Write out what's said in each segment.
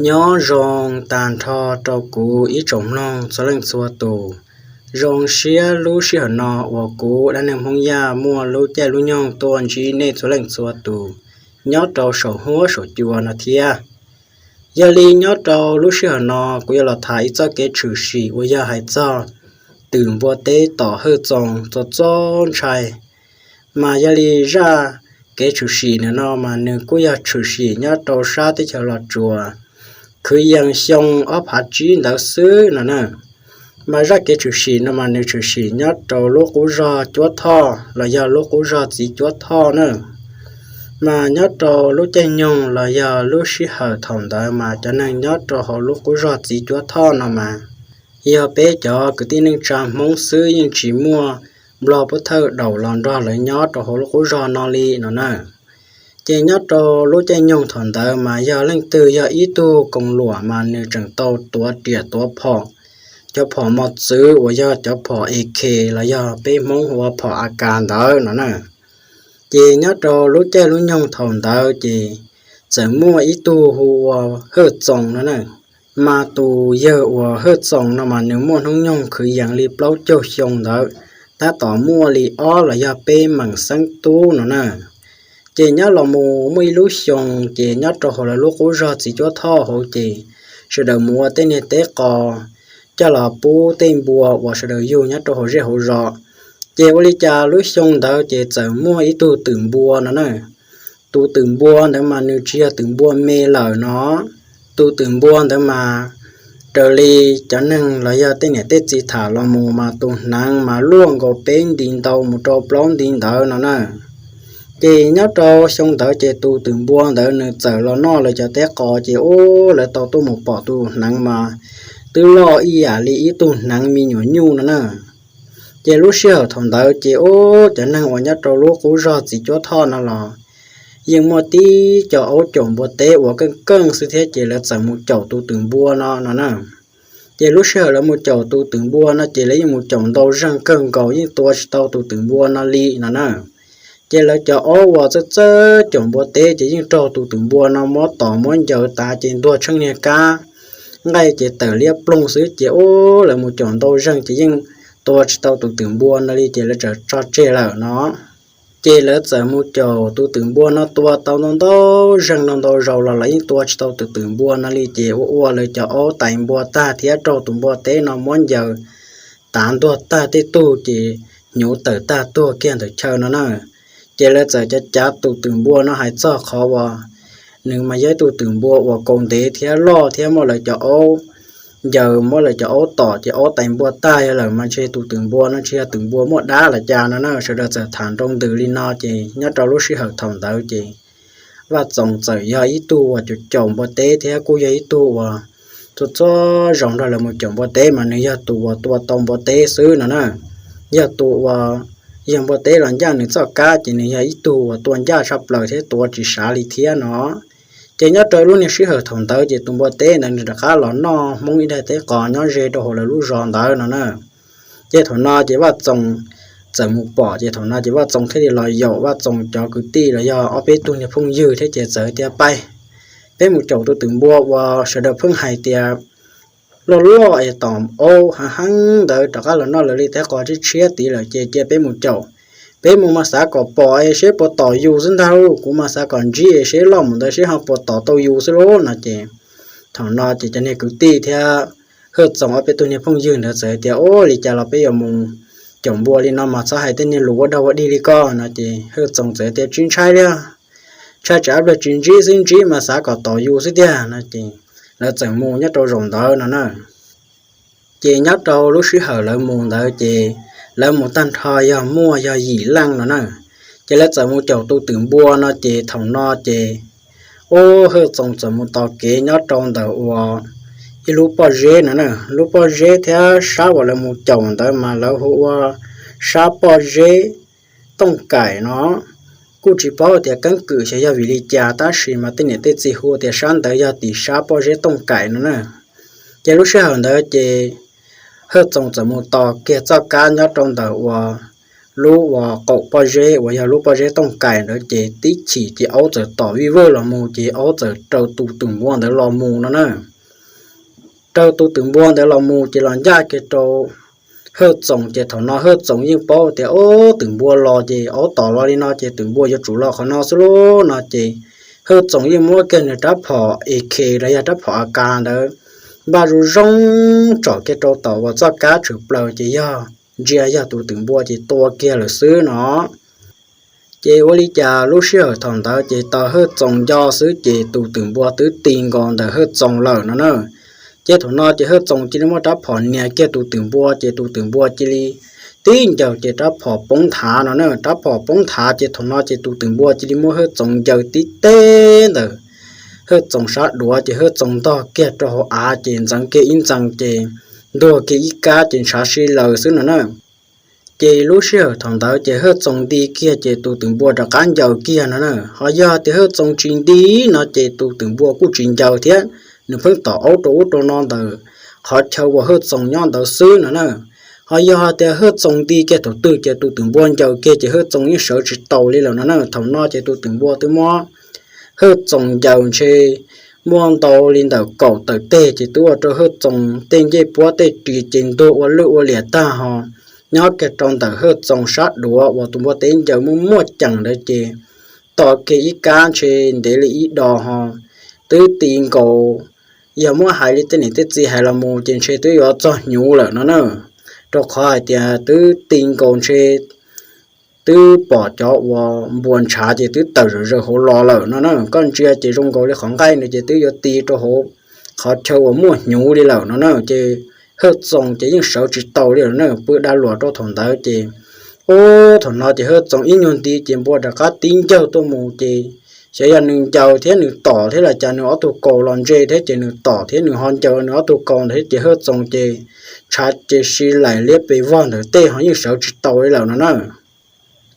Nyob zoo tag nrho rau kuv ib tsoom mloog txhua leej txhua tus. Zoo siab lub sij hawm no uas kuv dab neeg Hmoob Yaj muaj lub caij lub nyoog tuaj ntsib nej txhua leej txhua tus nyob rau saum huab saum cua no thiab. Yog li nyob rau lub sij hawm no kuv yuav los tham ib txoj kev tshwm sim uas yog hais txog twm npua teb tom Hawj Txoos txaus txaus ntshai. Mas yog li zaj kev tshwm sim ntawm no mas nws kuj yog tshwm sim nyob rau sab teb chaws Los Tsuas, kwv yees xyoo ob phav tsib ntawd xwb no na. Mas zaj kev tshwm sim no mas nws tshwm sim nyob rau lub qub zog Cuab Thoj los yog lub qub zog Txiv Cuab Thoj na. Mas nyob rau lub caij nyoog los yog lub sij hawm thaum ntawd mas cov neeg nyob rau hauv lub qub zog Txiv Cuab Thoj no mas yog peb cov kwv tij neej tsa Hmoob xwb, yeej tsis muaj Nplog Pub Thawj Daus los nrog lawv nyob rau hauv lub qub zog no li no na. Ces nyob rau lub caij nyoog thaum ntawd mas yog leej twg yog ib tug koos luam mas nws tseem tau tuav riam tuav phom, cov phom mos txwv uas yog cov phom A K los yog peb Hmoob hu ua phom A K ntawd no na. Ces nyob rau lub caij lub nyoog thaum ntawd ces txawm muaj ib tug hu ua Hawj Txoos no na. Mas tus yawg uas Hawj Txoos no mas nws muaj hnub nyoog kwv yees li plaub caug xyoo ntawd, tab tom muaj li ob los yog peb meem xeeb tub no na. Ces nyob los mus muaj ib lub xyoo, ces nyob rau hauv lawv lub qub zog Txiv Cuab Thoj hauv ces sawv daws mus ua tej niag teb qos coj los pub tej npua uas sawv daws yug nyob rau hauv zej hauv zos. Ces ua li cas lub xyoo ntawd ces txawm muaj ib tug twm npua no na. Tus twm npua ntawd mas nws tsis yog twm npua me lawm no. Tus twm npua ntawd mas raws li cov neeg los yog tej niam tej txiv tham los mus mas tus hneev mas luaj nkaus peb nti ntau mus rau plaub nti ntawd no na. Ces nyob rau xyoo ntawd ces tus twm npua ntawd nws txawm los noj lawv cov teb qos ces ub, lawv tau tuaj mus pom tus hneev mas twb loj ib yam li ib tug hneev me nyuam nyuj no na. Ces lub sij hawm thaum ntawd ces ub, cov neeg uas nyob rau lub qub zog Txiv Cuab Thoj no los yeej muaj tib co aub caum npua teb uas keej keej xwb thiab, ces lawv txawm mus caum tus twm npua no no na. Ces lub sij hawm lawv mus caum tus twm npua no ces lawv yeej mus caum ntau zeeg kawg nkaus yeej tua tsis tau tus twm npua no li no na. Ces lawv cov aub uas txawj txawj caum npua teb ces yeej raug tus twm npua no muab tom muab ncaws tas ces ntuag tsheej niag kab nqaij ces tawm liab ploog xwb, ces ub, lawv mus caum ntau zeeg ces yeej tua tsis tau tus twm npua no li ces lawv txawm tso tseg lawm no. Ces lawv txawm mus caum tus twm npua no tua tau ntau ntau zeeg ntau ntau zaus los lawv yeej tua tsis tau tus twm npua no li, ces ua ua lawv cov aub tais npua tag thiab raug tus npua teb no muab ncaws tav ntuag tag tej tug ces hnyuv tawm tag tuag kiag ntawm chaw no na. Ces lawv txawm cav cav tus twm npua no hais txog qhov uas nws mas yog ib tug twm npua uas kaus ntev thiab loj thiab muab lawv cov aub ncaws muab lawv cov aub tom ces aub tais npua tag lawm mas ntshe tus twm npua no ntshe yog twm npua muaj dab los cas no na. Sawv daws txawm tham nroo ntws li no ces nyob rau lub sij hawm thaum ntawd ces Vaj Txoos txawm yog ib tug uas caum caum npua teb thiab kuj yog ib tug uas txhua txhua zaus nrog lawv mus caum npua teb mas nws yog tus uas tua tau npua teb xwb no na. Yog tus uas yog npua teb los ncaj nws txoj kab ces nws yog ib tug uas tua ncaj tshaj plaws thiab tua tsis sav li thiab no. Ces nyob rau lub niag sij hawm thaum ntawd ces tus npua teb ntawd nws rov qab los noj Hmoob ib daim teb qos nyob ze rau hauv lawv lub zos ntawd no na. Ces thaum no ces Vaj Txoos txawm mus pom, ces thaum no ces Vaj Txoos thiaj li los yaum Vaj Txoos cov kwv tij los yog ob peb tug niag phooj ywg thiab ces txawm tias, Pab peb mus caum tus twm npua uas sawv daws pheej hais tias loj loj es tom aub heev heev ntawd rov qab los noj lawv li teb qos tshiab tshiab tid lawm ces cia peb mus caum. Peb mus mas xav kom pom es seb puas tom yus xwb ntag lauj, kuv mas xav kom ntsib es seb loj mus ntawd seb ho puas tom tau yus xwb lauj no ces thaum no ces cov niag kwv tij thiab Hawj Txoos ob peb tug niag phooj ywg ntawd txawm tias, Ua li cas los peb yuav mus caum npua li no mas txhob hais tej niag lus ua dog ua dig li ko no ces Hawj Txoos txawm tias, Tsis ntshai li, ntshai tsam ib pliag tsis ntsib xwb, ntsib mas xav kom tom yus xwb tiag no ces lawv txawm mus nyob rau zaum ntawd no na. Ces nyob rau lub sij hawm lawv mus ntawd ces lawv mus tag nrho yog muaj yog yim leej no na. Ces lawv txawm mus caum tus twm npua no ces thaum no ces ub, Hawj Txoos txawm mus tos kev nyob rau ntawm uas ib lub pob zeb no na. Lub pob zeb thiab sab uas lawv mus caum ntawd mas lawv hu ua sab pob zeb Tooj Kaim no. Kuj tsis paub tias keeb kwm xyov yog vim li cas tab sis mas tej niam tej txiv hu tias sab ntawd yog tim sab pob zeb Tooj Kaim no na. Ces lub sij hawm ntawd ces Hawj Txoos txawm mus tos kiag txoj kab nyob rau ntawm uas lub uas qaum pob zeb uas yog lub pob zeb tooj kais ntawd ces tib chim ces aub txawm tom vij vawj los mus ces aub txawm raws tus twm npua ntawd los mus no na. Raws tus twm npua ntawd los mus ces los ncaj kiag rau Hawj Txoos ces thaum no Hawj Txoos yeej paub tias ob twm npua los ces aub tom los li no ces twm npua yuav tsum los qhov no xwb lauj no ces Hawj Txoos yeej muab kiag nws rab phom A K los yog rab phom A K ntawd npaj zoo zoo tsom kiag rau tom uas txoj kab tshwm plaws ces yog ntsia yog tus twm npua ces tua kiag lawm xwb no. Ces ua li cas lub sij hawm thaum ntawd ces tau Hawj Txoos nco xwb ces tus twm npua twb ti nkaus ntawm Hawj Txoos lawm no na. Ces thaum no ces Hawj Txoos cia li muab rab phom nias kiag tus twm npua ces tus twm npua cia li tib ncaws ces rab phom poob nthav no na. Rab phom poob nthav ces thaum no ces tus twm npua cia li muab Hawj Txoos ncaws tib teb ntawm Hawj Txoos sab duav ces Hawj Txoos ntog kiag rau hauv av ces ntxeev kiag ib ntxees ces ntuag kiag ib kab ces ntshav si laws xwb no na. Ces lub sij hawm thaum ntawd ces Hawj Txoos nti kiag ces tus twm npua rov qab ncaws kiag no na. Ho yog tias Hawj Txoos tsis nti no ces tus twm npua kuj tsis ncaws thiab, nws pheej tom aub rau ub rau no ntawm qhov chaw uas Hawj Txoos nyob ntawd xwb no na. Ho yog tias Hawj Txoos nti kiag thaum twg ces tus twm npua ncaws kiag ces Hawj Txoos yeej sawv tsis taus li lawm no na. Thaum no ces tus twm npua twb muab Hawj Txoos ncaws ntshe muaj ntau li ntawm kaum tawm teg ces twb ua rau Hawj Txoos tej ncej puab tej ris ces ntuag ua lwj ua liam tag ho nyob kiag rau ntawm Hawj Txoos sab duav uas tus npua teb ncaws muaj muaj ceem ntawd ces tom kiag ib kab ntshe ntev li ib dos ho twb ti nkaus. Yog muab hais li tej niam tej txiv hais los mus ces ntshe twb yuav txog hnyuv lawm no na, rau qhov hais tias twb ti nkaus ntshe twb pom cov uas npua ntshav ces twb tawm zom zaws hauv los lawm no na. Koj ntsia ces zoo nkaus li qhov nqaij ntawd ces twb yuav ti rau hauv qhov chaw uas muaj hnyuv li lawm no na. Ces Hawj Txoos ces yeej sawv tsis tau li lawm na, pw da luam rau thaum ntawd ces ub thaum no ces Hawj Txoos ib nyuag nti ces npua rov qab tib ncaws tuaj mus ces xyov yog nws ncaws thiab nws tom thiab los cas nws ob tug kaus los ntse thiab ces nws tom thiab nws ho ncaws nws ob tug kaus ntawd ces Hawj Txoos ces ntshav ces si laim liab pes vog ntawm tej ho yeej sawv tsis tau li lawm no na.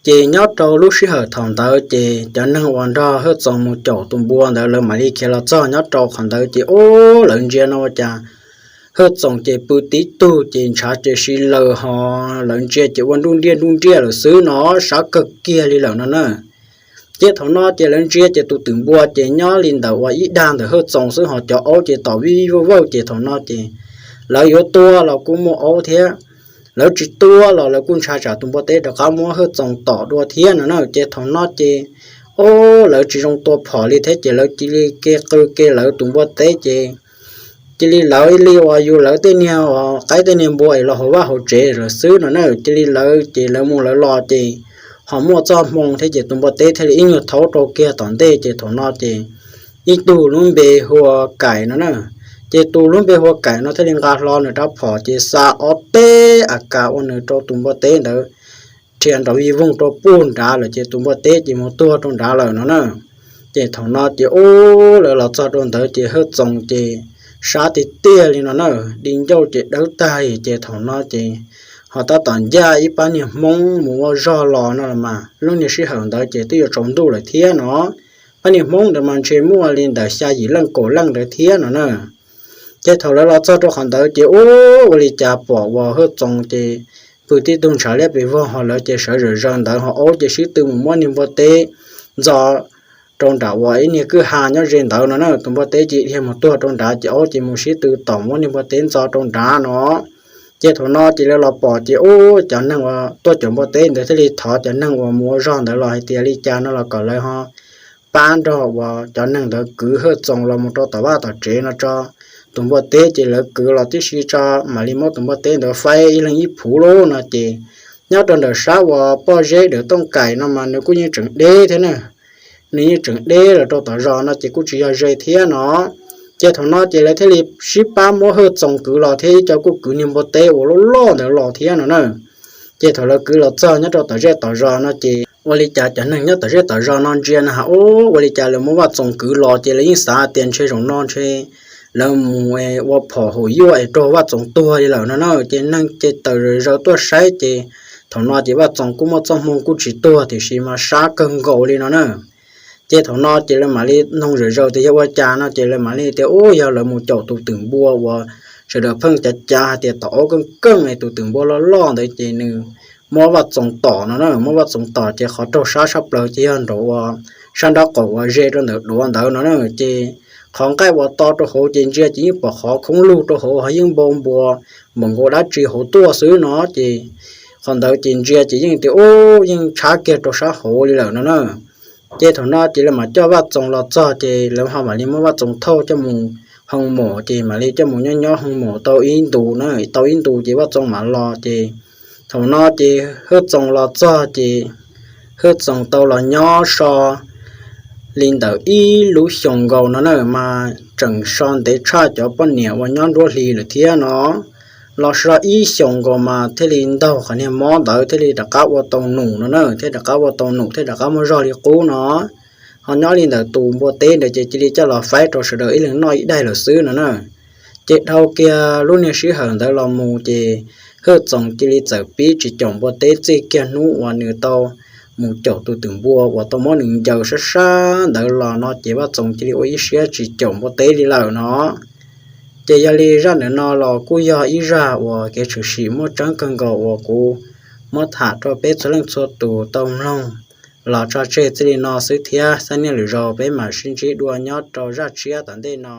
Ces nyob rau lub sij hawm thaum ntawd ces cov neeg uas nrog Hawj Txoos mus caum tus npua ntawd lawv mam li khiav los txog nyob rau qhov ntawd ces ub lawv ntsia no ua cas Hawj Txoos ces pw tib tug ces ntshav ces si laws ho lawv ntsia ces ua nruj nriaj nruj nriaj lawm xwb no, sab kawg kiag li lawm no na. Ces thaum no ces lawv ntsia ces tus twm npua ces nyob li ntawm uas ib dag ntawm Hawj Txoos xwb ho cov aub ces tom vij vawj vawj ces thaum no ces lawv yuav tua los kuj muaj aub thiab, lawv tsis tua los lawv kuj ntshai tsam tus npua teb rov qab muab Hawj Txoos tom dua thiab no na. Ces thaum no ces ub lawv tsis zoo tua phom li thiab ces lawv cia li ke qw ke lawv tus npua teb ces cia li lawv ib li uas yus lawv tej niag uas qaib tej niag npua es los hauv vaj hauv tsev lawm xwb no na. Cia li lawv ces lawv mus lawv los ces ho muaj txoj hmoo thiab ces tus npua teb thiaj li ib nyuag thaub rau kiag tom ntej ces thaum no ces ib tug lub npe hu ua Kaim no na. Ces tus lub npe hu ua Kaim no thiaj li nqa hlo nws rab phom ces xa ob teg A K ua nws rau tus npua teb ntawd rhia nrov vij voog rau puag nrad lawm ces tus npua teb ces mus tuag rau nrad lawm no na. Ces thaum no ces ub lawv los txog rau ntawd ces Hawj Txoos ces sab tiag tiag li no na, di ncauj ces dawb tag ces thaum no ces ho tab tom ncaj ib pab niag Hmoob mus ua zog los no los mas lub niag sij hawm ntawd ces twb yuav tsaus ntuj lawm thiab no. Pab niag Hmoob ntawd mas ntshe muaj li ntawm xya yim leej kaum leej ntawd thiab no na. Ces thaum lawv los txog rau qhov ntawd ces ub ua li cas pom uas Hawj Txoos ces pw tib tug ntshav liab pes vog ho lawv ces sawv zom zaws ntawd ho aub ces sib tw mus muab niag npua teb ntxo rau nram uas ib niag kwj ha nyob ze ntawd no na. Tus npua teb ces dhia mus tuag rau nrad ces aub ces mus sib tw tom muab niag npua teb ntxo rau nrad no. Ces thaum no ces lawv los pom ces ub cov neeg uas tuaj caum npua teb ntawd thiaj li thov cov neeg uas mus ua zog ntawd los hais tias li cas no los kom lawv ho pab nrog uas cov neeg ntawd kwv Hawj Txoos los mus rau tom vaj tom tsev no tso. Tus npua teb ces lawv kwv los tib si tso mam li muab tus npua teb ntawd faib ib leeg ib phuv lauj no ces nyob rau ntawm sab uas pob zeb dawm Tooj Kaim no mas nws kuj yeej tseem deb thiab na. Nws yeej tseem deb los rau tom zos no ces kuj tsis yog ze thiab no. Ces thaum no ces lawv thiaj li sib pab muab Hawj Txoos kwv los thiab ib co kuj kwv niag npua teb uas loj loj ntawd los thiab no na. Ces thaum lawv kwv los txog nyob rau tom zej tom zos no ces ua li cas cov neeg nyob tom zej tom zos no ntsia no ha ub ua li cas lawv muab Vaj Txoos kwv los ces lawv yeej xav tias ntshe zaum no ntshe lawv mus ua phom haum yuaj es raug Vaj Txoos tuag li lawm no na. Ces neeg ces tawm zom zaws tuaj saib ces thaum no ces Vaj Txoos kuj muaj txoj hmoo kuj tsis tuag tiam sis mas sab kawg nkaus li no na. Ces thaum no ces lawv mam li noog zom zaws tias yog ua cas no ces lawv mam li tias ub yog lawv mus caum tus twm npua uas sawv daws pheej cav cav hais tias tom aub keej keej es tus twm npua loj loj ntawd ces nws muab Vaj Txoos tom no na, muab Vaj Txoos tom ces qhov raug sab tshaj plaws ces yog nraum uas sab nraub qaum uas ze rau ntawm duav ntawd no na. Ces qhov nqaij uas to rau hauv ces ntsia ces yeej pom qhov khoob lug rau hauv ho yeej npau npua npaum nkaus dab tsi hauv tuaj xwb no. Ces qhov ntawd ces ntsia ces yeej tias ub yeej tshab kiag rau sab hauv li lawm no na. Ces thaum no ces lawv mam coj Vaj Txoos los txog ces lawv ho mam li muab Vaj Txoos thauj coj mus hoo mom, ces mam li coj mus nyob nyob hoo mom tau ib ntus na, tau ib ntus ces Vaj Txoos mam los ces thaum no ces Hwj Txoos los txog ces Hwj Txoos tau los nyob so li ntawm ib lub xyoos nkaus no na, mas tseem so ntev tshaj cov poj niam uas nyob nruab hlis lawm thiab no. Los so ib xyoos nkaus mas thiaj li ntaug qhov niag mob ntawd thiaj li rov qab ua tau num no na, thiaj rov qab ua tau num thiaj rov qab muaj zog li qub no. Ho nyob li ntawm tus npua teb ntawd ces cia li coj los faib rau sawv daws ib leeg noj ib daig lawm xwb no na. Ces dhau kiag lub niag sij hawm ntawd los mus ces Hwj Txoos cia li txawm pib tsis caum npua teb txij kiag hnub uas nws tau mus caum tus twm npua uas tau muab nws ncaws sab sab ntawd los no ces Vaj Txoos cia li ua ib siab tsis caum npua teb li lawm no. Ces yog li zaj ntawm no los kuj yog ib zaj uas kev tshwm sim muaj tseeb kawg nkaus uas kuv muab tham rau peb txhua leej txhua tus tau mloog los tso tseg txij li no xwb thiab. Xab niaj lwm zaus peb mam sib ntsib dua nyob rau zaj tshiab tom ntej no.